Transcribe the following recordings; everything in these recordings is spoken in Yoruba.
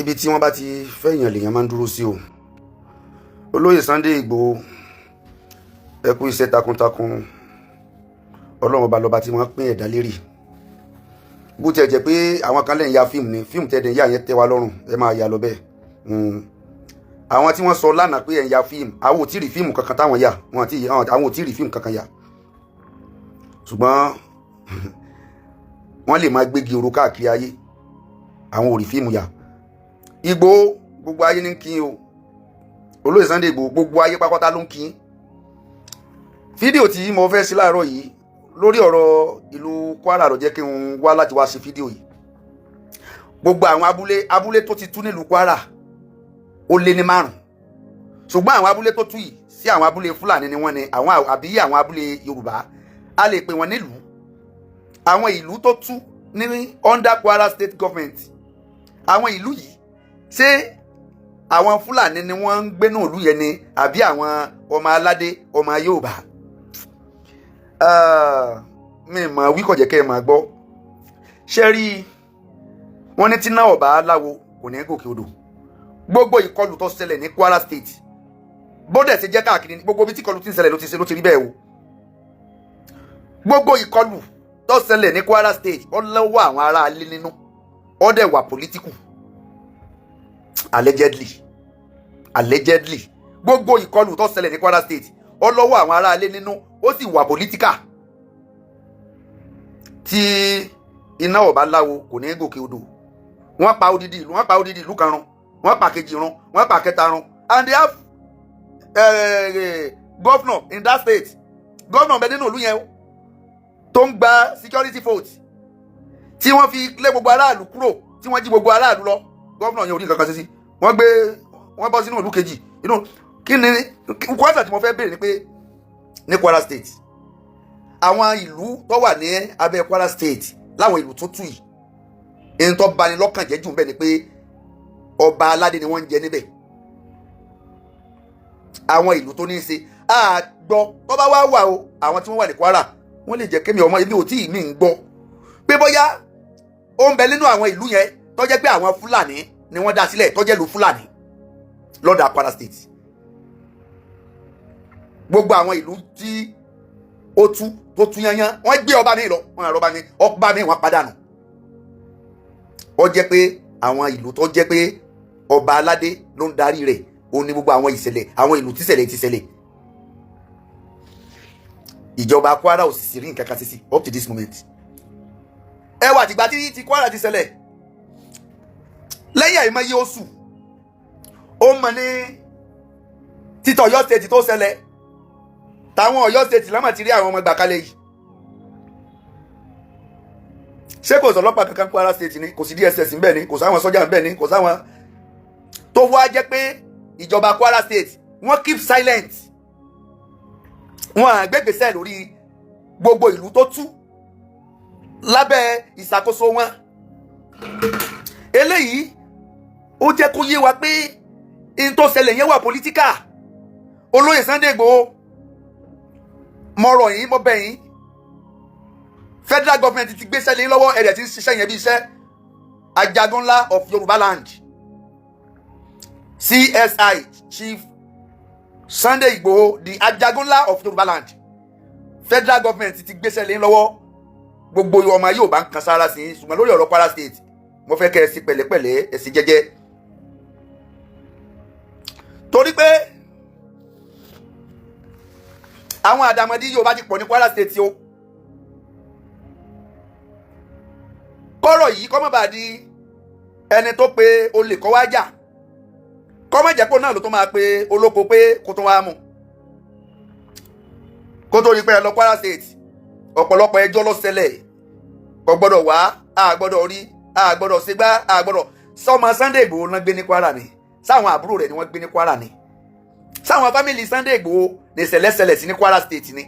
Ibi tí wọ́n bá ti fẹ́ èèyàn lèèyàn máa ń dúró sí o. Olóyè Sunday Igboho, ẹ kú iṣẹ́ takuntakun. Ọlọ́run Ọba lọ́ba tí wọ́n pín ẹ̀dá lérì. Bó tiẹ̀ jẹ́ pé àwọn kan lẹ́yìn ya fíìmù ni, fíìmù tẹ́lẹ̀ yà yẹn tẹ́ wa lọ́rùn, ẹ máa yà lọ bẹ́ẹ̀. Àwọn tí wọ́n sọ lánàá pé ẹ̀ ń ya fíìmù, àwọn ò tí ì rí fíìmù kankan táwọn yà wọn àti àwọn ò tí ì rí fíìmù kankan yà, ṣùgbọ́n wọ́n lè máa gbégi oró káàkiri ayé. Àwọn ò rí fíìmù yà. Ìgbòho, gbogbo ayé ní kí o. Olóyè Sunday Ìgbòho, gbogbo ayé pápátá ló ń kí. Fídíò tí mo fẹ́ sí láàárọ̀ yìí lórí ọ̀rọ̀ ìlú Kwara ló jẹ́ kí n wá láti wá ṣe fídíò yìí. Gbogbo àwọn abúlé abúlé tó ti tú nílùú Kwara, ó lé ní 5, ṣùgbọ́n àwọn abúlé tó tú yìí, sí àwọn abúlé Fúlàní ni wọ́n ní àwọn àbí àwọn abúlé Yorùbá, a lè pè wọ́n nílùú. Àwọn ìlú tó tú ní under Kwara State Government, àwọn ìlú yìí, ṣé àwọn Fúlàní ni wọ́n ń gbé náà ìlú yẹn ni àbí àwọn ọmọ aládé, ọmọ Yorùbá? Mi mọ̀ wíkọ̀ jẹ́ kẹ́ ẹ máa gbọ́. Ṣé rí wọ́n ní tí náà ọ̀bá aláwo kò ní gòkè odò. Gbogbo ìkọlù tó ṣẹlẹ̀ ní Kwara State, bódẹ̀ ṣe jẹ́ káàkiri, gbogbo ibi tí ìkọlù ti ń ṣẹlẹ̀ ló ti ṣe ló ti rí bẹ́ẹ̀ o. Gbogbo ìkọlù tó ṣẹlẹ̀ ní Kwara State, ó lọ́wọ́ àwọn ará ilé nínú, ó dẹ̀ wà political. Allegedly, allegedly, gbogbo ìkọlù tó ṣẹlẹ̀ ní Kwara State, ó lọ́wọ́ àwọn ará ilé nínú, ó sì wà political. Tí iná ọ̀bá láwo kò ní gòkè odò. Wọ́n pa odidi ìlú, wọ́n pa odidi ìlú kan run, wọ́n pa kejì run, wọ́n pa kẹta run, and they have governor in that state. Governor bẹ nínú ìlú yẹn tó ń gba security vote tí wọ́n fi lé gbogbo aráàlú kúrò, tí wọ́n jí gbogbo aráàlú lọ. Governor yẹn ò ní nǹkan kan ṣe sí. Wọ́n gbé wọ́n bọ́ sínú ìlú kejì. Inú kí ni kwasa tí mo fẹ́ béèrè ni pé ní Kwara State, àwọn ìlú tó wà ní abẹ́ Kwara State, láwọn ìlú tó tù yìí, èyí tó bani lọ́kàn jẹ́ jù bẹ́ẹ̀ ni pé ọba aládé ni wọ́n ń jẹ níbẹ̀. Àwọn ìlú tó ní í ṣe àgbọ̀ tó bá wá wà o, àwọn tí wọ́n wà ní Kwara, wọ́n lè jẹ́ kémi ọmọ èmi ò tí ì mí ń gbọ́ pé bóyá ó ń bẹ nínú àwọn ìlú yẹn tó jẹ́ pé àwọn Fúlàní ni wọ́n dá sílẹ̀, tó jẹ́ ìlú Fúlàní lọ́dà Kwara State. Gbogbo àwọn ìlú tí ó tú tó tú yányán, wọ́n gbé ọba mi lọ, wọ́n rà ọba mi, ọba mi wọ́n padànù. Ó jẹ́ pé àwọn ìlú tó jẹ́ pé ọba aládé ló ń darí rẹ̀, ó ní gbogbo àwọn ìṣẹ̀lẹ̀, àwọn ìlú tíṣẹ̀lẹ̀ ti ṣẹlẹ̀. Ìjọba Kwara ò sì sí rí nǹkan kan sí up to this moment. Ẹ wà tìgbà tí ti Kwara ti ṣẹlẹ̀, lẹ́yìn àìmọye oṣù, ó mọ ní títọ̀ Ọ̀yọ́ State tó ṣẹlẹ̀. Táwọn Ọ̀yọ́ State lọ́mọ ti rí àwọn ọmọ gbà kalẹ̀ yìí. Ṣé kò sọlọ́pàá kankan Kwara State ni? Kò sí DSS ńbẹ̀ ni? Kò sáwọn sọ́jà ńbẹ̀ ni? Kò sáwọn tó wá jẹ́ pé ìjọba Kwara State, wọ́n keep silent, wọ́n á gbégbèsè lórí gbogbo ìlú tó tú lábẹ́ ìṣàkóso wọn. Eléyìí ó jẹ́ kó yé wa pé n tó ṣẹlẹ̀ yẹn wà political. Olóyè Sunday Igboho, mo rọ̀ yín, mo bẹ̀ yín. Federal government ti gbéṣẹ́ lé lọ́wọ́, ẹ̀rẹ̀ tí ń ṣiṣẹ́ yẹn bí iṣẹ́. Ajagunlá of Yorùbá land, CSI Chief Sunday Igboho, the Ajagunlá of Yorùbá land, federal government ti gbéṣẹ́ lé lọ́wọ́. Gbogbo ọmọ yóò bá ń kan sára sí i, ṣùgbọ́n lórí ọ̀rọ̀ Kwara State, mo fẹ́ kẹ́ ẹ sí pẹ̀lẹ́pẹ̀lẹ́, ẹ sí jẹ́jẹ́, torí pé àwọn àdàmọ̀dì Yorùbá ti pọ̀ ní Kwara State o. Kọ́rọ̀ yìí kọ́ mọ́ bá di ẹni tó pe olè kọ́ wá jà, kọ́ mọ́ jẹ́ pé náà ló tó máa pe olóko pé kó tó wá mú kó tó rí pé ẹ lọ Kwara State. Ọ̀pọ̀lọpọ̀ ẹjọ́ ló ṣẹlẹ̀. Kò gbọ́dọ̀ wá, a gbọ́dọ̀ rí, a gbọ́dọ̀ ṣègbà, a gbọ́dọ̀ sọmọ. Sunday Igboho náà gbé ní Kwara ni? Sáwọn àbúrò rẹ̀ ni wọ́n gbé ní Kwara ni? Sáwọn family Sunday Igboho ní ṣẹlẹ̀ṣẹlẹ̀ sí ní Kwara State ni?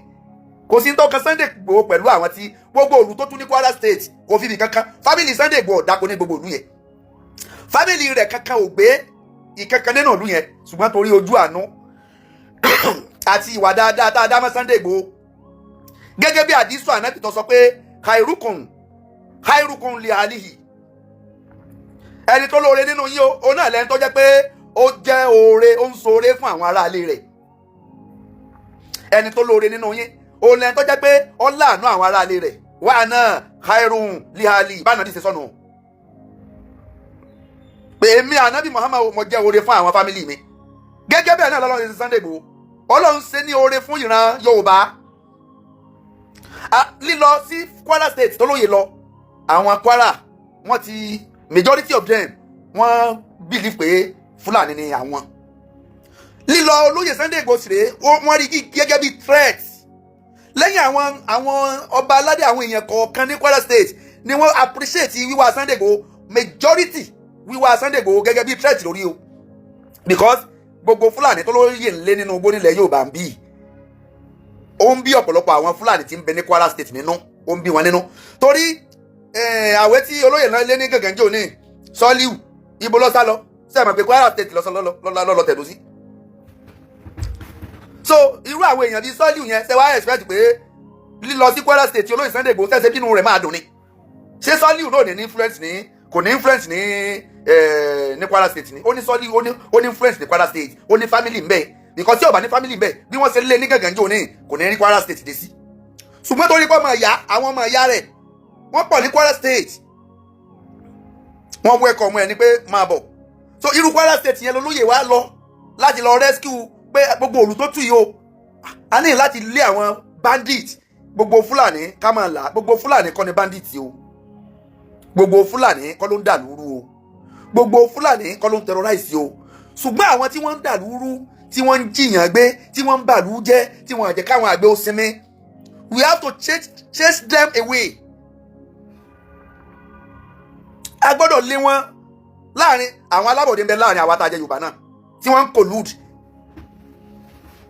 Kò sí tó kan Sunday Igboho pẹ̀lú àwọn tí gbogbo òlù tó tún ní Kwara State. Kò fi ibì kankan family Sunday Igboho dáko ní gbogbo òlù yẹn. Family rẹ̀ kankan ò gbé ìkankan nínú ìlú yẹn, ṣùgbọ́n torí ojú àánú àti ìwà dáadáa tá a dá mọ́ Sunday Igboho, gẹ́gẹ́ bí àdísù ànábì tó sọ pé khairukum khairukum li alihi. Ẹni tó lóore nínú yín o, òun náà lẹ́ni tó jẹ́ pé ó jẹ́ oore, ó ń ṣoore fún àwọn aráalé rẹ̀. Ẹni tó lóore nínú yín, òun lẹ́ni tó jẹ́ pé ó láàánú àwọn aráalé rẹ̀. Wa ana khairun lihali bá nàbí ṣe sọnù pé èmi ànábì Muhammad, mo jẹ́ oore fún àwọn family mi. Gẹ́gẹ́ bẹ́ẹ̀ náà lọ́lọ́run ṣe Sunday Igboho. Ọlọ́run ṣe ní oore fún ìran Yorùbá. Lílọ sí Kwara State tó lóye lọ, àwọn Kwara, wọ́n ti, majority of them, wọ́n believe pé Fúlàní ni àwọn. Lílọ olóyè Sunday Igboho sì rèé, wọ́n rí gẹ́gẹ́ bí threat. Lẹ́yìn àwọn ọba aládé, àwọn èèyàn kọ̀ọ̀kan ní Kwara State ni wọ́n appreciate wíwá Sunday Igboho. Majority wíwá Sunday Igboho gẹ́gẹ́ bí threat lórí o, because gbogbo Fúlàní tó lóye ńlé nínú igbó nílẹ̀ Yorùbá ń bí, ó ń bí ọ̀pọ̀lọpọ̀ àwọn Fúlàní tí ń bẹ ní Kwara State nínú, ó ń bí wọn nínú, torí àwẹ̀ tí olóyè náà lé ní gàngànjò ní Sọ́líù, ibo ló sá lọ? Sẹ́ẹ̀ pé Kwara State lọ́lọ́ tẹ̀dó sí? So irú àwọn èèyàn bíi Sọ́líù yẹn, ṣe wá expect pé lílọ sí Kwara State tí olóyè Sunday Igboho ṣẹ̀ṣẹ̀ bínú rẹ̀ máa dùn ni? Ṣé Sọ́líù náà ní influence ní, kò ní influence ní Kwara State ni? Ó ní Sọ́líù, ó ní influence ní Kwara State, ó ní family ń bẹ, because tí ó bá ní family ń bẹ, bí wọ́n ṣe lé ní gàngànjò ní, kò ní rí Kwara State dé sí. Ṣùgbọ́n torí pé ọmọ ìyá, àwọn ọmọ ìyá rẹ̀, wọ́n pọ̀ ní Kwara State, wọ́n wọ ẹ̀kọ́ ọmọ ẹ̀ ní pé máa bọ̀. So irú Kwara State yẹn lolóyè wa lọ láti lọ rescue pé gbogbo òlù tó tù yìí o, a ní láti lé àwọn bandit, gbogbo Fúlàní ká máa là. Gbogbo Fúlàní kọ́ ni bandit o, gbogbo Fúlàní kọ́ ló ń dà lúrú o, gbogbo Fúlàní kọ́ ló ń terrorize o. Ṣùgbọ́n àwọn tí wọ́n ń dà lúrú, tí wọ́n ń jiyàn gbé, tí wọ́n ń bàlú jẹ́, tí wọ́n jẹ́ káwọn àgbẹ̀ ó sinmi, we have to chase them away. A gbọ́dọ̀ lé wọn láàrin àwọn alábọ̀dé ń bẹ láàrin àwa tá a jẹ́ Yorùbá náà tí wọ́n ń collude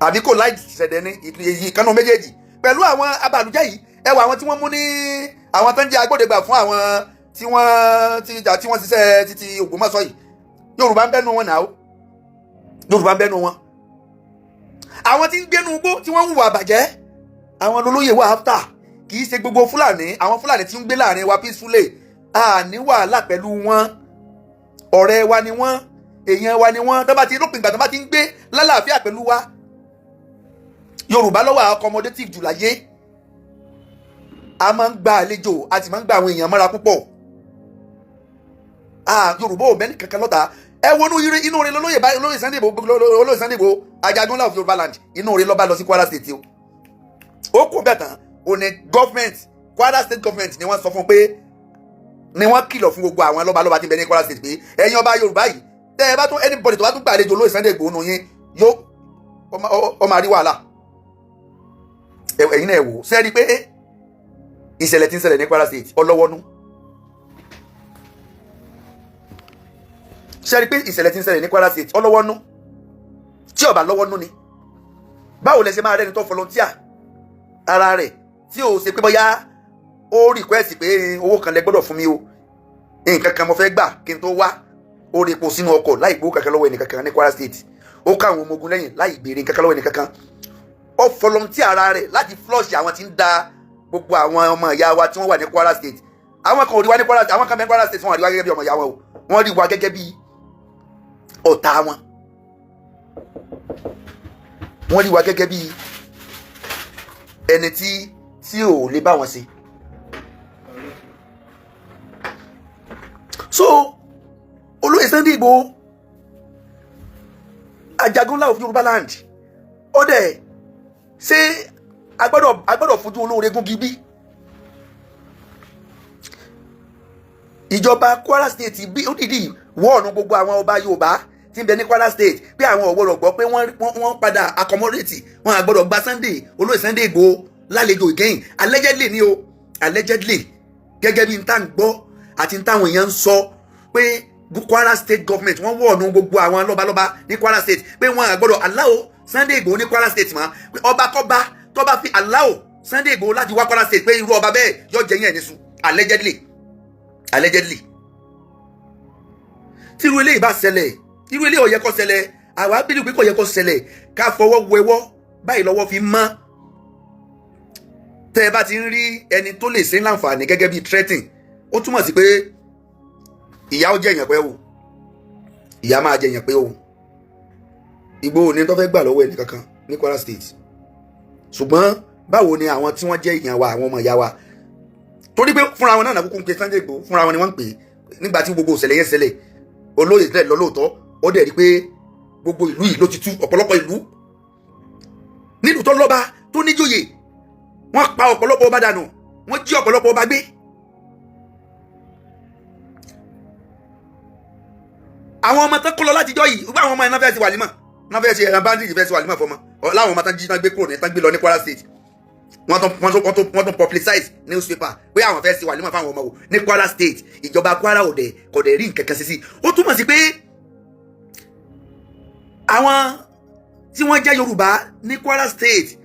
àbí kò láì ṣẹ̀dẹ̀ ní èyí ìkànnì méjèèjì pẹ̀lú àwọn abàlújẹ́ yìí. Ẹ wọ àwọn tí wọ́n mú ní àwọn tó ń jẹ́ agbódegbà fún àwọn tí wọ́n ti jà, tí wọ́n ṣiṣẹ́ títí Ògbómọ̀ṣọ́ yìí. Yorùbá ń bẹ́nu wọn náà, Yorùbá ń bẹ́nu wọn. Àwọn tí ń gbénu igbó, tí wọ́n ń hùwà bàjẹ́, àwọn olóyè wà after. Kì í ṣe gbogbo Fúlàní. Àwọn Fúlàní tí ń gbé láàrin wa peacefully, a ní wàhálà pẹ̀lú wọn. Ọ̀rẹ́ wa ni wọ́n, èèyàn wa ni wọ́n, tó bá ti lópin ìgbà tó bá ti ń gbé lálàáfíà pẹ̀lú wa. Yorùbá lọ́wọ́ accommodative jù láyé. A máa ń gba àlejò, a sì máa ń gba àwọn èèyàn mọ́ra púpọ̀. Yorùbá ò mẹ́ni kankan lọ́ta. Ẹ wo inú rẹ lólóyè báyìí, olóyè Sunday Igboho, olóyè Sunday Igboho, Ajagunlá of Yorùbá land, inú rẹ lọ́ba lọ sí Kwara State o. Ó kún bẹ́ẹ̀ tán, ó ní government, Kwara State government ni wọ́n sọ fún pé, ni wọ́n kìlọ̀ fún gbogbo àwọn lọ́balọ́ba tí ń bẹ ní Kwara State pé ẹ̀yin ọba Yorùbá yìí, tẹ́ ẹ bá tún, anybody tó bá tún gbàlejò olóyè Sunday Igboho nù yín, yóò ó máa rí wàhálà. Ẹ̀yin náà ẹ wò sẹ́ẹ̀rí pé ìṣẹ̀lẹ̀ tí ń ṣẹlẹ̀ ní Kwara State ọlọ́wọ́nú? Sẹ́ẹ̀rí pé ìṣẹ̀lẹ̀ tí ń ṣẹlẹ̀ ní Kwara State ọlọ́wọ́nú? Tí ó bá lọ́wọ́nú ni, báwo lẹ ṣe máa rẹ́ni tó volunteer ara rẹ̀, tí ò ṣe pé bóyá ó request pé owó kan lẹ gbọ́dọ̀ fún mi o, nǹkan kan mo fẹ́ gbà kí n tó wá? Ó rí epo sínú ọkọ̀ láì gbowó kankan lọ́wọ́ ẹnìkankan ní Kwara State. Ó ká àwọn ọmọ ogun lẹ́yìn láì béèrè nǹkan kan lọ́wọ́ ẹnìkankan. Ó volunteer ara rẹ̀ láti flush àwọn tí ń da gbogbo àwọn ọmọ ìyá wa tí wọ́n wà ní Kwara State. Àwọn kan ò rí wa ní Kwara State, àwọn kan bẹ ní Kwara State, wọ́n rí wa gẹ́gẹ́ bí ọmọ ìyá wọn o, wọ́n rí wa gẹ́gẹ́ bí ọ̀tá wọn. Wọ́n rí wa gẹ́gẹ́ bí ẹni tí ò lè bá wọn ṣe. So olóyè Sunday Igboho, Ajagunlá of Yorùbá land, ó dẹ̀ ṣé a gbọ́dọ̀ fojú olóore gúngi bí? Ìjọba Kwara State bí ó dìdí wọ́ọ̀nù gbogbo àwọn ọba Yorùbá tí ń bẹ ní Kwara State pé àwọn ò gbọ́dọ̀ gbọ́ pé wọ́n padà accommodate wọn, àgbọ́dọ̀ gba Sunday, olóyè Sunday Igboho lálejò again. Allegedly ni o, allegedly, gẹ́gẹ́ bí n tá ń gbọ́ àti n táwọn èèyàn ń sọ pé Kwara State government, wọ́n wọ̀ọ̀nù gbogbo àwọn lọ́balọ́ba ní Kwara State pé wọ́n àgbọ́dọ̀ allow Sunday Igboho ní Kwara State mọ́, pé ọba kọ́ba tó bá fi allow Sunday Igboho láti wá Kwara State, pé irú ọba bẹ́ẹ̀ yóò jẹ́ yẹn níṣu. Allegedly, allegedly. Tí irú eléyìí bá ṣẹlẹ̀, irú eléyìí ò yẹ kó ṣẹlẹ̀. Àwa bílíù pé kò yẹ kó ṣẹlẹ̀. Ká fọwọ́ wẹwọ́ báyìí lọ́wọ́ fi mọ́. Tẹ́ ẹ bá ti ń rí ẹni tó lè ṣe ń láǹfààní gẹ́gẹ́ bíi threatening, ó túmọ̀ sí pé Ìyà ó jẹ̀yàn pẹ́ o, ìyà máa jẹ̀yàn pé o. Ìgbòho ní tó fẹ́ gbà lọ́wọ́ ẹnì kankan ní Kwara State, ṣùgbọ́n báwo ni àwọn tí wọ́n jẹ́ ìyàn wa, àwọn ọmọ ìyá wa, torí pé fúnra wọn náà nàkúkú ń pe Sunday Igboho, fúnra wọn ni wọ́n ń pè é. Nígbà tí gbogbo ìṣẹ̀lẹ̀ yẹn ṣẹlẹ̀, olóyè tẹ̀ lọ lóòótọ́, ó dẹ̀ rí pé gbogbo ìlú yìí ló ti tú. Ọ̀pọ̀lọpọ̀ ìlú nílùú tó lọ́ba, tó níjòyè, wọ́n pa ọ̀pọ̀lọpọ̀ ọba dànù, wọ́n jí ọ̀pọ̀lọpọ̀ ọba gbé. Àwọn ọmọ tán kó lọ látijọ́ yìí, gbogbo àwọn ọmọ yẹn náà fẹ́ẹ́ ṣe wàlímọ̀, náà fẹ́ẹ́ ṣe ẹran bandage, fẹ́ẹ́ ṣe wàlímọ̀ fọmọ láwọn ọmọ tán jí, tán gbé kúrò ní, tán gbé lọ ní Kwara State. Wọ́n tún publicize newspaper pé àwọn fẹ́ẹ́ ṣe wàlímọ̀ fáwọn ọmọ wò ní Kwara State. Ìjọba Kwara ò dẹ̀ kò dẹ̀ rí nǹkan kan ṣe sí. Ó túmọ̀ sí pé àwọn tí wọ́n jẹ́ Yorùbá ní Kwara State,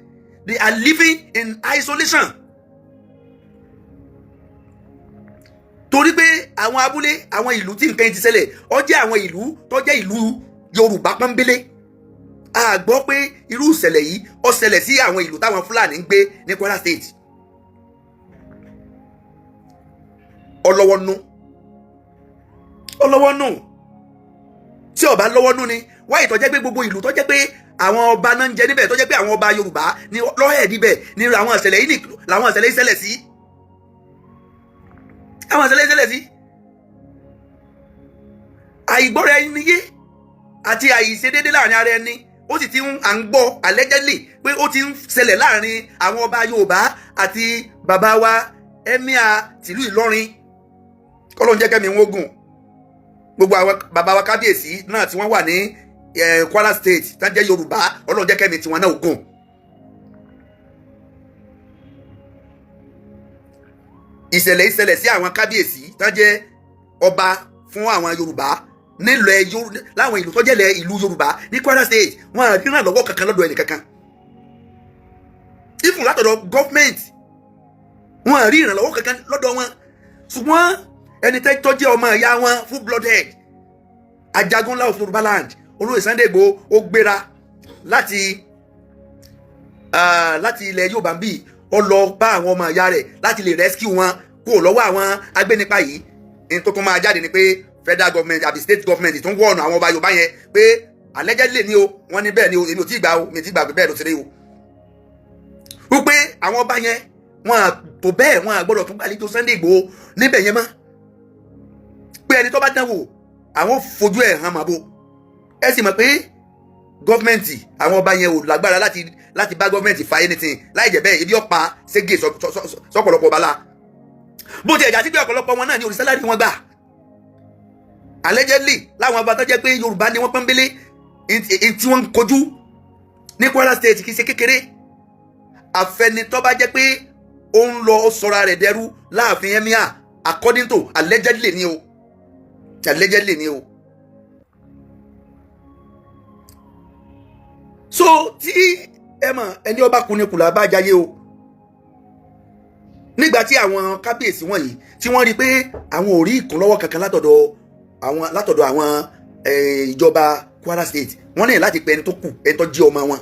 they are living in isolation, torí pé àwọn abúlé, àwọn ìlú tí nǹkan ti ṣẹlẹ̀, ó jẹ́ àwọn ìlú tó jẹ́ ìlú Yorùbá pọ́nbélé. A gbọ́ pé irú ìṣẹ̀lẹ̀ yìí ó ṣẹlẹ̀ sí àwọn ìlú táwọn Fúlàní ń gbé ní Kwara State. Ọlọ́wọ́ nú, ọlọ́wọ́ nù. Tí ó bá lọ́wọ́ nú ni wáyé tó jẹ́ pé gbogbo ìlú tó jẹ́ pé àwọn ọba náà ń jẹ níbẹ̀, tó jẹ́ pé àwọn ọba Yorùbá ní lọ́hẹ̀ níbẹ̀ ní àwọn ìṣẹ̀lẹ̀ yìí, làwọn ìṣẹ̀lẹ̀ yìí ṣẹlẹ̀ sí, àwọn ìṣẹ̀lẹ̀ yìí ṣẹlẹ̀ sí. Àìgbọ́ra ẹni yé àti àìṣedédé láàrin ara ẹni, ó sì ti ń, à ń gbọ́ allegedly pé ó ti ń ṣẹlẹ̀ láàrin àwọn ọba Yorùbá àti bàbá wa emir tìlú Ìlọrin. Kọ́lọ́n jẹ́ kẹ́mi wọ́n gùn. Gbogbo àwọn bàbá wa kábíyèsí náà tí wọ́n wà ní Kwara State tá jẹ́ Yorùbá, Ọlọ́run jẹ́ kẹ́mi tiwọn náà gùn. Ìṣẹ̀lẹ̀ sí àwọn kábíyèsí tá jẹ́ ọba fún àwọn Yorùbá nílẹ̀, láwọn ìlú tó jẹ́ ìlú Yorùbá ní Kwara State, wọn à rí ìrànlọ́wọ́ kankan lọ́dọ̀ ẹnì kankan, even látọ̀dọ̀ gọ́fìmẹ̀ntì, wọn à rí ìrànlọ́wọ́ kankan lọ́dọ̀ wọn. Ṣùgbọ́n ẹni tẹ́ tó jẹ́ ọmọ ìyá wọn, full blooded ajagunlá of Yorùbá land, olóyè Sunday Igboho, ó gbéra láti ilẹ̀ Yorùbá ń bì, ó lọ bá àwọn ọmọ ìyá rẹ̀ láti lè rescue wọn kúrò lọ́wọ́ àwọn agbénipa yìí. Ní tó tún máa jáde ni pé federal government àbí state government tún wọ̀nà àwọn ọba Yorùbá yẹn pé allegedly ni o, wọ́n ní bẹ́ẹ̀ ni o. Èmi ò tí ì gbà o, mi ò tí ì gbà pé bẹ́ẹ̀ ló ti rí o, wípé àwọn ọba yẹn, wọn tó bẹ́ẹ̀, wọn àgbọ́dọ̀ tún gbàlejò Sunday Igboho níbẹ̀ yẹn mọ́, pé ẹni tó bá dánwò, àwọn fojú ẹ̀ hàn màbo. Ẹ sì mọ̀ pé gọ́fìmẹ̀ntì, àwọn ọba yẹn ò lágbára láti bá gọ́fìmẹ̀ntì fa anything. Láì jẹ́ bẹ́ẹ̀, ibi ọ̀pá ségè sọ́pọ̀lọpọ̀ ọba la bó ti ẹ̀já sí pé ọ̀pọ̀lọpọ̀ wọn náà ní orí salary wọn gbà allegedly. Láwọn ọba tó jẹ́ pé Yorùbá ni wọ́n pọ́nbélé, tí wọ́n ń kojú ní Kwara State kì í ṣe kékeré. Àfẹnitọ́ bá jẹ́ pé ó ń lọ, ó sọra rẹ̀ dẹrú láàfin emir, according to allegedly ni o, allegedly ni o. So tí ẹ mọ̀, ẹni ọba kunnikùlà bá jayé o. Nígbà tí àwọn kábíyèsí wọ̀nyí tí wọ́n rí i pé àwọn ò rí ìkúnlọ́wọ́ kankan látọ̀dọ̀ àwọn ìjọba Kwara State, wọ́n ní láti pe ẹni tó kù, ẹni tó jí ọmọ wọn.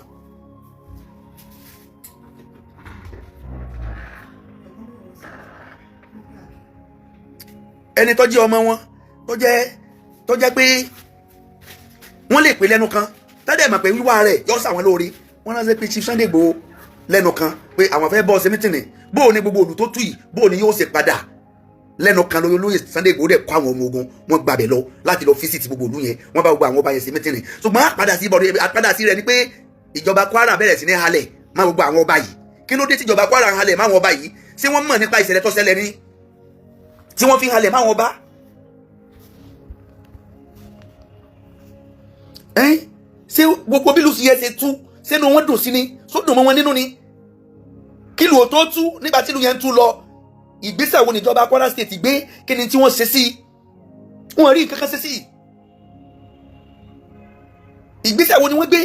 Ẹni tó jí ọmọ wọn, tó jẹ́ pé wọ́n lè pè lẹ́nu kan tẹ́lẹ̀ mọ̀ pé wíwá rẹ̀ yọ sàwọn lóore, wọ́n ránṣẹ́ pé Chief Sunday Igboho lẹ́nu kan pé àwọn fẹ́ bọ́ ṣe meeting, bóò ni gbogbo olù tó tú yìí, bóò ni yóò ṣe padà. Lẹ́nu kan lórí olóyè Sunday Igboho dẹ̀ kó àwọn ọmọ ogun wọn gbàbẹ̀ lọ láti lọ visit gbogbo olú yẹn, wọ́n bá gbogbo àwọn ọba yẹn ṣe meeting. Ṣùgbọ́n àpadà sí bọ̀dọ̀, àpadà sí rẹ̀ ni pé ìjọba Kwara bẹ̀rẹ̀ sí ní halẹ̀ má gbogbo àwọn ọba yìí. Kí ló dé tí ìjọba Kwara ń halẹ̀ má àwọn ọba yìí? Ṣé wọ́n mọ̀ nípa ìṣẹ̀lẹ̀ tó ṣẹlẹ̀ ni tí wọ́n fi halẹ̀ má àwọn ọba? Ṣé gbogbo bí lùsì yẹn ṣe tú sínú wọn dùn sí ni, sódùn mọ́ wọn nínú ni? Kí lù ó tó tú, nígbà tí ìlú yẹn ń tú lọ, ìgbésẹ̀ wo níjọba Kwara State gbé? Kí ni tí wọ́n ṣe sí i? Wọ́n rí nǹkan kan ṣe sí i. Ìgbésẹ̀ wo ni wọ́n gbé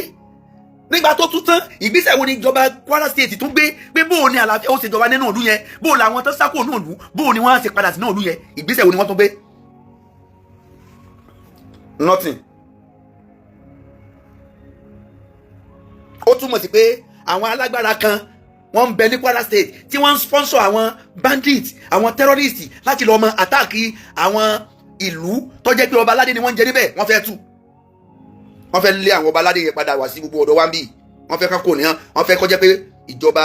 nígbà tó tún tán? Ìgbésẹ̀ wo ni ìjọba Kwara State tún gbé pé bóò ni àlàáfíà ó ṣe jọba nínú ìlú yẹn, bóò làwọn tó sákò nínú ìlú, bóò ni wọ́n á ṣe padà sínú ìlú yẹn? Ìgbésẹ̀ wo ni wọ́n tún gbé? Nothing. Ó túmọ̀ sí pé àwọn alágbára kan wọ́n ń bẹ ní Kwara State tí wọ́n ń sponsor àwọn bandits, àwọn terrorists, láti lọ́ọ́ mọ attack àwọn Ìlú tó jẹ́ pé ọba aládé ni wọ́n ń jẹ níbẹ̀, wọ́n fẹ́ tú, wọ́n fẹ́ lé àwọn ọba aládé yẹn padà wá sí gbogbo ọ̀dọ̀ wa ń bì. Wọ́n fẹ́ kán kò ní wọ́n fẹ́ kó jẹ́ pé ìjọba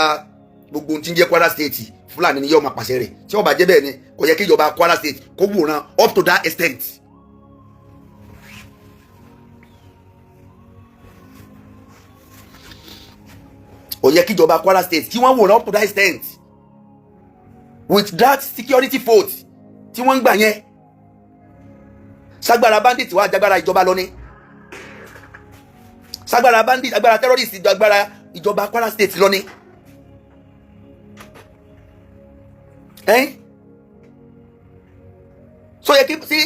gbogbo ohun tí ń jẹ́ Kwara State, Fúlàní ni yóò máa pàṣẹ rẹ̀. Tí ó bá jẹ́ bẹ́ẹ̀ ni, kò yẹ kí ìjọba Kwara State kó wòran up to that extent. Kò yẹ kí ìjọba Kwara State kí wọ́n wòran up to that extent with that security vote tí wọ́n ń gbà yẹn. Sagbara bandit wà jágbára ìjọba lọ ní sagbara bandit, agbára terrorist agbára ìjọba Kwara State lọ ní. Ẹ́n so yẹ kí sí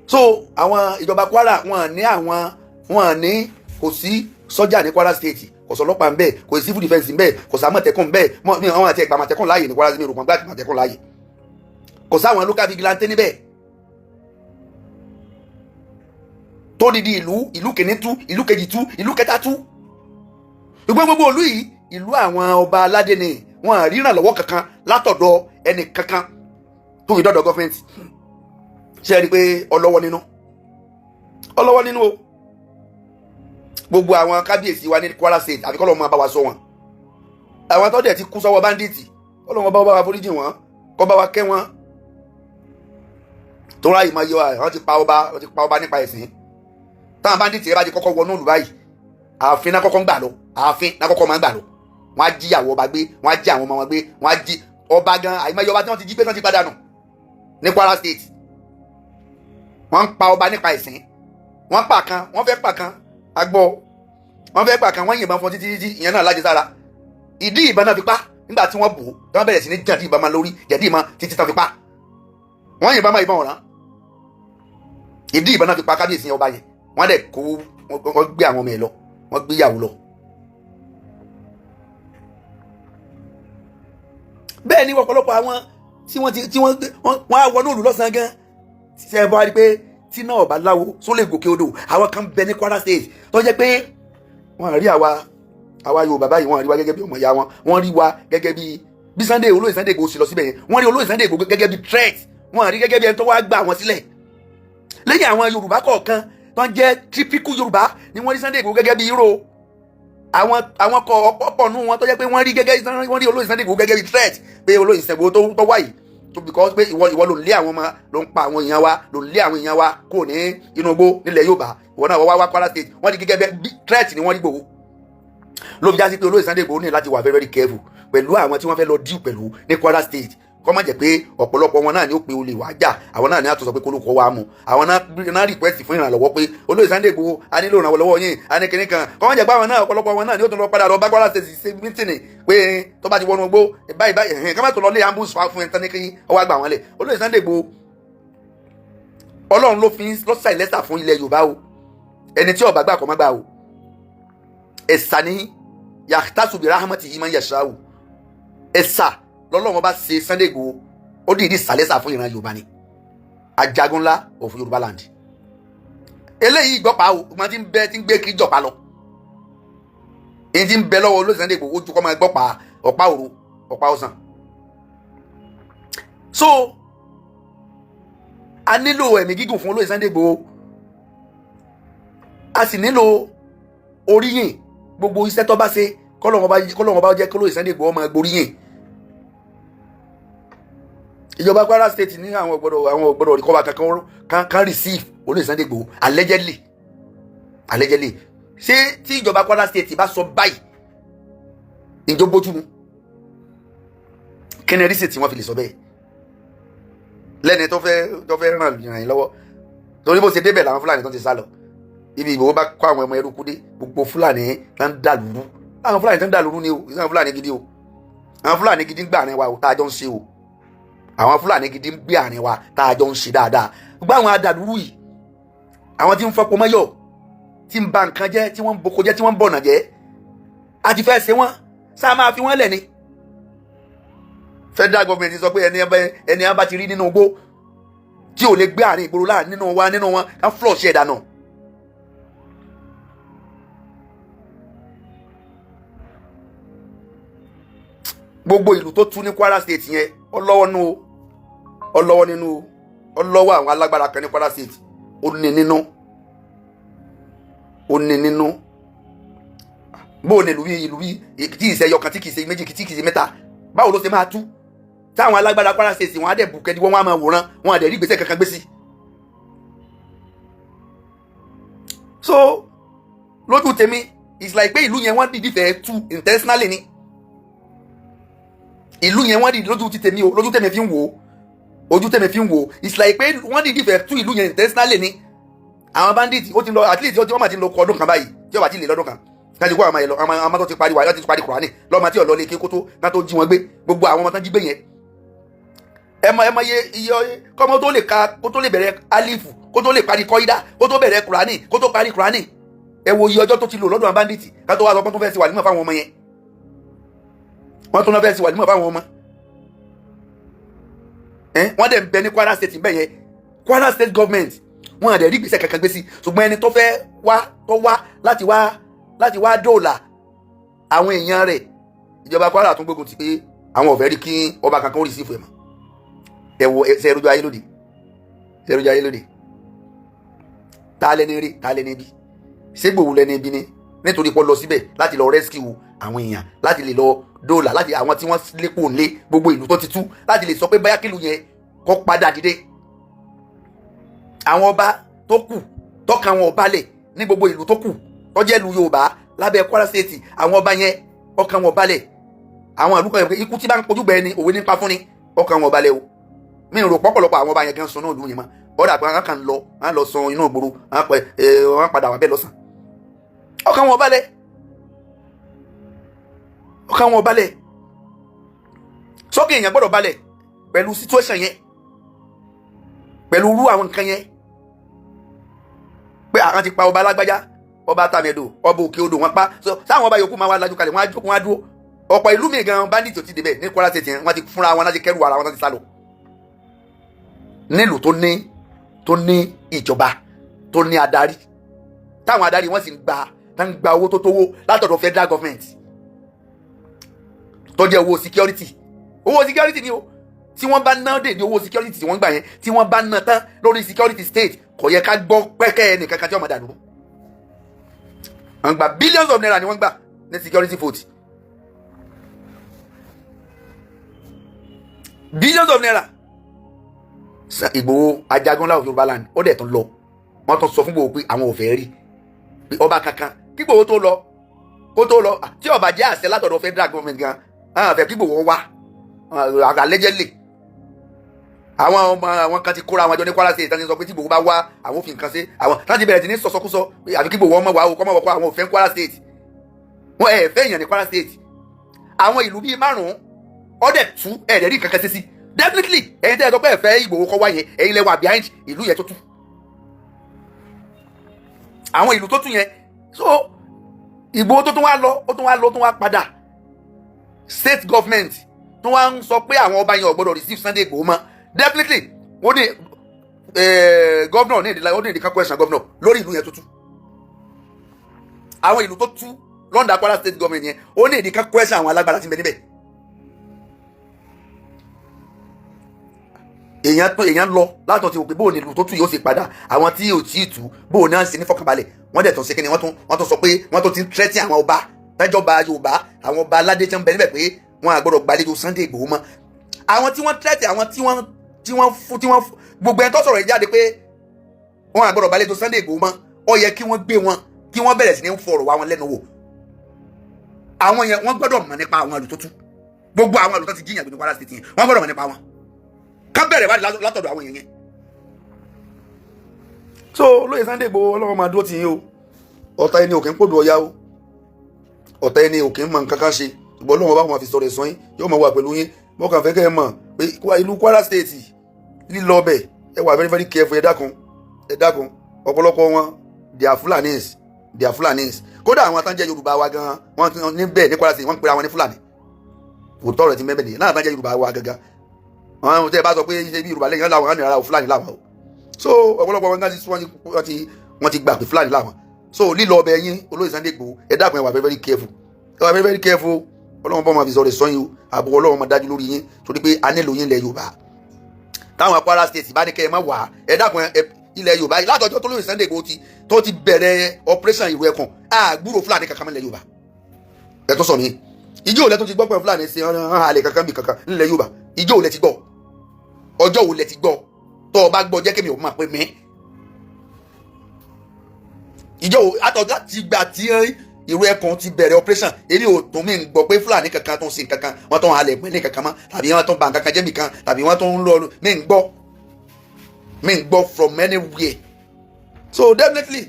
so àwọn ìjọba Kwara wọn ní àwọn wọn ní kò sí sọ́jà ní Kwara State, kò sọ ọlọ́pàá ń bẹ, kò sí civil defence ń bẹ, kò sí àmọ̀tẹ́kùn ń bẹ. Àwọn àti ẹ̀gbà àmọ̀tẹ́kùn láàyè ní Kwara State, mi ò rò gbà àmọ̀tẹ́kùn láàyè. Kò sáwọn local vigilante níbẹ̀ tó didi ìlú. Ìlú kìíní tú, ìlú kejì tú, ìlú kẹta tú. Gbogbo ìlú yìí, ìlú àwọn ọba aládé ni. Wọn ríran lọ́wọ́ kankan látọ̀dọ̀ ẹnì kankan tó fi dọ́dọ̀ government. Ṣe é rí i pé ọlọ́wọ́ nínú, ọlọ́wọ́ nínú o? Gbogbo àwọn kábíyèsí wa ní Kwara State, àfi kọ́lọ́ máa bá wa sọ wọn. Àwọn tó dẹ̀ ti kú sọ́wọ́ bandit, kọ́lọ́ wọn bá wa foríjì wọn, kọ́ bá wa kẹ́ wọn. Tó ráyè máa yọ, àwọn ti pa ọba, wọ́n ti pa ọba nípa ẹ̀sìn. Táwọn bandit yẹn bá ti kọ́kọ́ wọnú ìlú báyìí, ààfin náà kọ́kọ́ ń gbà lọ, ààfin náà kọ́kọ́ máa ń gbà lọ. Wọ́n á jí ìyàwó ọba gbé, wọ́n á jí àwọn ọmọ wọn gbé, wọ́n á jí ọba gan. Àìmọye ọba tí wọ́n ti jí gbé tán ti padà nù ní Kwara State. Wọ́n ń pa ọba nípa ẹ̀sìn. Wọ́n pa kan, wọ́n fẹ́ pa kan, agbọ́ wọ́n fẹ́ pa kan, wọ́n yìnbọn fún títí títí, ìyẹn náà lájẹsára. Ìdí ìbọn náà fi pa nígbà tí wọ́n bò ó, tí wọ́n bẹ̀rẹ̀ sí ní jàdí ìbọn máa lórí, jàdí ìbọn títí tán fi pa. Wọ́n yìnbọn máa ìbọn ọ̀ràn, ìdí ìbọn náà fi pa kábíyèsí ọba yẹn. Wọ́n dẹ̀ kó, wọ́n gbé àwọn ọmọ ẹ̀ lọ, wọ́n gbé ìyàwó lọ. Bẹ́ẹ̀ ni ọ̀pọ̀lọpọ̀ àwọn tí wọ́n ti tí wọ́n wọ́n á wọnú òlù lọ́sàn-án gan. Ṣe é bá rí pé tí náà ọba láwo só lè gòkè odò? Àwọn kan bẹ ní Kwara State tó jẹ́ pé wọ́n rí àwa Yorùbá báyìí, wọ́n rí wa gẹ́gẹ́ bí ọmọ ìyá wọn. Wọ́n rí wa gẹ́gẹ́ bí Sunday, olóyè Sunday Igboho sì lọ síbẹ̀ yẹn, wọ́n rí olóyè Sunday Igboho gẹ́gẹ́ bí threat. Wọ́n rí gẹ́gẹ́ bí ẹni tó wá gbà wọ́n sílẹ̀. Lẹ́yìn àwọn Yorùbá kọ̀ọ̀kan tó ń jẹ́ typical Yorùbá ni wọ́n rí Sunday Igboho gẹ́gẹ́ bí hero. Àwọn kọ ọ̀pọ̀ nù wọn tó jẹ́ pé wọ́n rí gẹ́gẹ́, wọ́n rí olóyè Sunday Igboho gẹ́gẹ́ bí threat, pé olóyè Sunday Igboho tó wáyìí tó because pé ìwọ ló ń lé àwọn ọmọ, ló ń pa àwọn èèyàn wa, ló ń lé àwọn èèyàn wa kúrò ní inú igbó nílẹ̀ Yorùbá. Ìwọ náà wá wá Kwara State. Wọ́n di gẹ́gẹ́ bí threat ni wọ́n rí Igboho. Ló fi já sí pé olóyè Sunday Igboho ní láti wà very very careful pẹ̀lú àwọn tí wọ́n fẹ́ lọ deal pẹ̀lú ní Kwara State, kọ́ má jẹ́ pé ọ̀pọ̀lọpọ̀ wọn náà ni ó pe olè wá jà. Àwọn náà ni a tó sọ pé kólókó wa mú àwọn náà request fún ìrànlọ́wọ́ pé olóyè Sunday Igboho, a nílò ìrànlọ́wọ́ yín, a ní kinní kan. Kọ́ má jẹ́ pé àwọn náà, ọ̀pọ̀lọpọ̀ wọn náà ni ó tún lọ padà lọ bá Kwara State ṣe meeting pé tó bá ti wọnú igbó báyìí báyìí ẹ̀hìn, ká má tó lọ lé ambush fún ẹ̀ tán ní kí ọwọ́ àgbà wọn lẹ̀. Olóyè Sunday Igboho, Ọlọ́run ló fi lọ́sà ìlẹ́sà fún ilẹ̀ Yorùbá o. Ẹni tí ó bá gbà kọ́ má gbà o. Ẹ̀sà ní yàtàsù bí rahmatihi man yasha'u. Ẹ̀sà lọ́lọ́run bá ṣe Sunday Igboho, ó dìídì sàlẹ́sà fún ìran Yorùbá ni, ajagun ńlá of Yorùbá land. Eléyìí ìgbọ́pàá o, wọ́n ti ń bẹ tí ń gbé kiri jọ̀pá lọ. Èyí tí ń bẹ lọ́wọ́ olóyè Sunday Igboho, ojú kọ́ máa gbọ́pàá ọ̀pá òru, ọ̀pá ọ̀sán. So a nílò ẹ̀mí gígùn fún olóyè Sunday Igboho, a sì nílò oríyìn. Gbogbo iṣẹ́ tó bá ṣe, kọ́lọ́wọ́n bá jẹ́ kólóyè Sunday Igboho máa gboríyìn. Ìjọba Kwara State ní àwọn ògbọ́dọ̀ recover kankan kan receive olóyè Sunday Igboho, allegedly. Ṣé tí ìjọba Kwara State bá sọ báyìí, ìjọ bójú mu? Kí ni reason tí wọ́n fi lè sọ bẹ́ẹ̀ lẹ́ni tó fẹ́ ràn yín lọ́wọ́? Torí bó ṣe débẹ̀ làwọn Fúlàní tó ti sá lọ. Ibi Ìgbòho bá kó àwọn ọmọ ẹrú dé, gbogbo Fúlàní tó ń dà lúrú, àwọn Fúlàní tó ń dà lúrú ni o. Àwọn Fúlàní gidi o, àwọn Fúlàní gidi ń gbà àárín wa o, tá a jọ ń ṣe o. Àwọn Fúlàní gidi ń gbé àárín wa, tá a jọ ń ṣe dáadáa. Gbogbo àwọn adàlúrú yìí, àwọn tí ń fọpọ mọ́yọ̀, tí ń ba nǹkan jẹ́, tí wọ́n ń boko jẹ́, tí wọ́n ń bọ̀nà jẹ́, a ti fẹ́ ṣe wọ́n sáà máa fi wọ́n lẹ̀ ni. Federal government sọ pé ẹni bá ti rí nínú igbó tí ò lè gbé àárín ìgboro láàrin nínú wa, nínú wọn, ká flush ẹ̀ dànù. Gbogbo ìlú tó tú ní Kwara State yẹn, ọlọ́wọ́ nínú o, ọlọ́wọ́ nínú o. Ó lọ́wọ́ àwọn alágbára kan ní Kwara State. Ó ní nínú, ó ní nínú. Bó o ní ìlú yìí, ìlú yìí tí ì ṣe ẹyọ kan, tí kì í ṣe méjì, tí kì í ṣe mẹ́ta, báwo ló ṣe máa tú táwọn alágbára Kwara State wọn á dẹ̀ bùkẹ́ di wọ́n, á máa wòran, wọn á dẹ̀ rí ìgbésẹ̀ kankan gbé sí? So lójú tèmi, it's like pé ìlú yẹn, wọ́n dìídì fẹ́ tú intentionally ni ìlú yẹn. Wọ́n dìídì, lójú ti tèmi o, lójú tèmi fi ń wò ó, ojú tèmi fi ń wò ó, it's like pé wọ́n dìídì fẹ́ tú ìlú yẹn intentionally ni. Àwọn bandits, ó ti lọ at least, ó ti wọ́n máa ti lọ kọ ọdún kan báyìí, tí ó bá ti lè lọ́dún kan kájí kó àwọn ọmọ yẹn lọ. Àwọn ọmọ tó ti parí wàhálà, ti parí Kùránì lọ́mọ tí ọ̀lọ́ lè ké kótó náà tó jí wọn gbé. Gbogbo àwọn ọmọ tán jí gbé yẹn, ẹ mọ iye iye kọ́mọ tó lè ka, kó tó lè bẹ̀rẹ̀ alifu, kó tó lè parí kọ́ídà, kó tó bẹ̀rẹ̀ Kùránì, kó tó parí Kùránì. Ẹ wo iye ọjọ́ tó ti lò lọ́dọ̀ àwọn bandits, ká tó wá sọ pé tó fẹ́ sí wàlímọ̀ fáwọn ọmọ yẹn. Wọ́n tún náà fẹ́ sí wàlímọ̀ fáwọn ọmọ ẹ. Wọ́n dẹ̀ ń bẹ ní Kwara State bẹ́ẹ̀ yẹn. Kwara State government, wọ́n àdẹ̀ rí ìgbésẹ̀ kankan gbé sí. Ṣùgbọ́n ẹni tó fẹ́ wá, tó wá láti wá dóòlà àwọn èèyàn rẹ̀, ìjọba Kwara tún gbógun ti pé àwọn ò fẹ́ rí kí ọba kankan ó receive ẹ̀ mọ́. Ẹ wo ṣe ẹrújú ayé lóde, ṣe ẹrújú ayé lóde. Ta lẹni rí, ta lẹni bí? Ṣé Ìgbòho lẹni bí ni? Nítorí pé ó lọ síbẹ̀ láti lọ rescue àwọn èèyàn, láti lè lọ dóòlà láti àwọn tí wọ́n lépo ńlé gbogbo ìlú tó ti tú, láti lè sọ pé báyà kílù yẹn kó padà dìde. Àwọn ọba tó kù tọ́ka àwọn ọba lẹ̀ ní gbogbo ìlú tó kù tó jẹ́ ìlú Yorùbá lábẹ́ Kwara State, àwọn ọba yẹn, ọkàn wọn balẹ̀. Àwọn ìlú kan yẹn pé ikú tí bá ń kojú gbẹ ni òwe nípa fún ni, ọkàn wọn balẹ̀ o. Mi ò rò pọ̀pọ̀lọpọ̀ àwọn ọba yẹn gan sun náà lù yẹn mọ́. Ọ̀dà pé wọn kàn lọ, wọn lọ sun inú ìgboro, wọn pẹ ẹ, wọn padà wà bẹ́ẹ̀ lọ́sàn. Ọkàn wọn balẹ̀, ọkàn wọn balẹ̀. Sókè èèyàn gbọ́dọ̀ balẹ̀ pẹ̀lú situation yẹn, pẹ̀lú irú àwọn nǹkan yẹn, pé àwọn ti pa ọba alágbájá, ọba tàmẹ̀dò, ọba òkè odò, wọn pa. So sáwọn ọba yòókù máa wá lajú kalẹ̀, wọn á jókòó, wọn á dúró. Ọ̀pọ̀ ìlú mi gan, bandit ò ti débẹ̀ ní Kwara State yẹn. Wọ́n ti fúnra wọn láti kẹ́rù ara wọn láti sálọ nílùú tó ní ìjọba, tó ní adarí, táwọn adarí wọn sì ń gba, tá ń gba owó tó tówó látọ̀dọ̀ federal government, tó jẹ́ owó security. Owó security ni o. Tí wọ́n bá ná dé ní owó security tí wọ́n gbà yẹn, tí wọ́n bá ná tán lórí security state, kò yẹ ká gbọ́ pẹ́kẹ́ ẹnìkankan tí wọ́n máa dàlú. Wọ́n gba billions of naira ni wọ́n gbà ní security vote, billions of naira. Ìgbòho Ajagunlá of Yorùbá land, ó dẹ̀ tún lọ. Wọ́n tún sọ fún Ìgbòho pé àwọn ò fẹ́ rí pé ọba kankan kí Ìgbòho tó lọ, kó tó lọ, tí ọba jẹ́ àṣẹ látọ̀dọ̀ federal government gan, àwọn fẹ́ kí Ìgbòho wá. Allegedly, àwọn ọmọ àwọn kan ti kóra àwọn àjọ ní Kwara State tán ti sọ pé tí Ìgbòho bá wá, àwọn òfin kan ṣe. Àwọn tán ti bẹ̀rẹ̀ sí ní sọ̀sọ́kúsọ pé àfi kí Ìgbòho ọmọ wà ó kọ́ mọ̀ wọ́pọ̀ àwọn òfin Kwara State. Wọn ẹ̀ fẹ́ èèyàn ní Kwara State. Àwọn ìlú bíi márùn-ún ọ̀dẹ̀ tú ẹ̀ẹ́dẹ̀ rí nǹkan kan ṣe sí. Definitely, ẹ̀yin tẹ́ ẹ sọ pé ẹ fẹ́ Ìgbòho kọ́ wáyé, ẹ̀yin lẹ wà behind ìlú yẹn tó tú, àwọn ìlú tó tú yẹn. So Ìgbòho tó tún wá lọ, ó tún wá lọ, ó tún wá padà, state government tó wá ń sọ pé àwọn ọba yẹn ò gbọdọ̀ receive Sunday Ìgbòho mọ́. Definitely, wọ́n ní governor ní ìdílé, ó ní ìdíkan question governor lórí ìlú yẹn tó tú, àwọn ìlú tó tú l'under Kwara State government yẹn. Ó ní ìdíkan question àwọn alágbára tí ń bẹ níbẹ̀. Èèyàn tó èèyàn lọ látọ̀ ti wò pé bóun ní ìlú tó tú yóò sì padà, àwọn tí ò tí ì tú, bóun náà sì ní fọkànbalẹ̀. Wọ́n dẹ̀ tún ṣe kí ni? Wọ́n tún sọ pé wọ́n tún ti ń tẹ́tí àwọn ọba tẹ́jọba Yorùbá, àwọn ọba aládé tí wọ́n bẹ níbẹ̀, pé wọ́n á gbọ́dọ̀ gbàlejò Sunday Igboho mọ́. Àwọn tí wọ́n tẹ́tí, àwọn tí wọ́n fún gbogbo ẹni tó sọ̀rọ̀ yìí jáde pé wọ́n á gbọ́dọ̀ gbàlejò Sunday Igboho mọ́, ó yẹ kí wọ́n gbé wọn, kí wọ́n bẹ̀rẹ̀ sí ní fọ̀rọ̀ wá wọn lẹ́nu wò. Àwọn yẹn, wọ́n gbọ́dọ̀ mọ̀ nípa àwọn ìlú tó tú, gbogbo àwọn ìlú tó ti jíyàn gbé ní Kwara State yẹn. Wọ́n gbọ́dọ̀ mọ̀ nípa wọn, ká bẹ̀rẹ̀ wádìí látọ̀dọ̀ àwọn èèyàn yẹn. So olóyè Sunday Igboho, Ọlọ́run máa dúró tì yín o. Ọ̀tá ẹni òkè ń pòdù ọ̀yá o, ọ̀tá ẹni òkè ń mọ nǹkan kan ṣe, ṣùgbọ́n Ọlọ́run bá wọn fi sọ̀rọ̀ ẹ̀sán yín, yóò máa wà pẹ̀lú yín. Mo kàn fẹ́ kẹ́ ẹ mọ̀ pé ìlú Kwara State, lílọ ọbẹ̀, ẹ wà very very careful. Ẹ dákun, ẹ dákun. Ọ̀pọ̀lọpọ̀ wọn, they are Fulanis, they are Fulanis. Kódà àwọn tán jẹ́ Yorùbá wa gan, wọ́n níbẹ̀ ní Kwara State, wọ́n ń pera wọn ní Fúlàní. Òótọ́ rẹ̀ ti mẹ́bẹ̀ nìyẹn náà. Tán jẹ́ Yorùbá wa gangan, àwọn tẹ́ ẹ bá sọ pé ṣe bí Yorùbá lẹ́yìn làwọn á ní ara Fúlàní làwọn o. So ọ̀pọ̀lọpọ̀ wọn ti wọ́n ti gbà pé Fúlàní làwọn. So lílọ ọbẹ̀ yín, olóyè Sunday Igboho, ẹ dákun, ẹ wà very very careful, ẹ wà very very careful. Ọlọ́run bọ́ máa fi sọ̀rọ̀ sọ́yìn o. Àbò Ọlọ́run máa dájú lórí yín, torí pé a nílò yín lẹ̀ Yorùbá. Táwọn Kwara State bá ní kẹ́ ẹ má wà, ẹ dákun, ẹ ilẹ̀ Yorùbá yìí, látọjọ́ tó lóye Sunday Igboho ti tó ti bẹ̀rẹ̀ operation ìrù ẹkùn, àgbúrò Fúlàní kankan nílẹ̀ Yorùbá. Ẹ tó sọ mí, ìjọ òlẹ̀ tó ti gbọ́ pé Fúlàní ṣe hàn àlè kankan bí kankan nílẹ̀ Yorùbá? Ìjọ òlẹ̀ ti gbọ́? Ọjọ́ òlẹ̀ ti gbọ́? Tó o bá gbọ́, jẹ́ kí mi ò máa pè mí. Ìjọ àtọ̀jọ́ láti gbà tí ìrù ẹkùn ti bẹ̀rẹ̀ operation, èmi ò tún mí gbọ́ pé Fúlàní kankan tó ń sin kankan, wọ́n tó ń halẹ̀ pé ní kankan mọ́, tàbí wọ́n tó ń ba nǹkan kan jẹ́ nìkan, tàbí wọ́n tó ń lọ. Mí ń gbọ́, mí ń gbọ́ from anywhere. So definitely,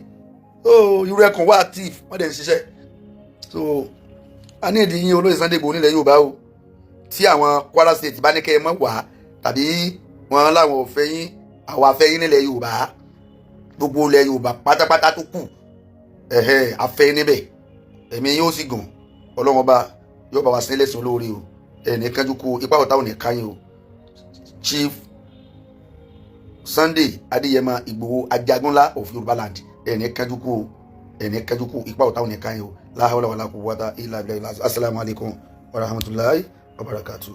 so ìrù ẹkùn wà active, wọ́n dẹ̀ ń ṣiṣẹ́. So a ní ìdí yín, olóyè Sunday Igboho, nílẹ̀ Yorùbá o. Tí àwọn Kwara State bá ní kẹ́ ẹ mọ́ wá, tàbí wọn láwọn ò fẹ́ yín, àwa fẹ́ yín nílẹ̀ Yorùbá. Gbogbo ilẹ̀ Yorùbá pátápátá tó kù, ẹ̀hẹ́, afẹ́ yín níbẹ̀. Ẹ̀mí yóò sì gùn. Ọlọ́run Ọba yóò bá wa sí nílẹ̀ sùn lórí o. Ẹ̀ ní kánjú kú, ipa ọ̀tá ò ní káyín o. Chief Sunday Adéyẹmọ Ìgbòho, Ajagunlá of Yorùbá land, ẹ̀ ní kánjú kú o, ẹ̀ ní kánjú kú, ipa ọ̀tá ò ní káyín o. La hawla wala quwwata illa billah. Assalamu alaikum wa rahmatullahi wa barakatuh.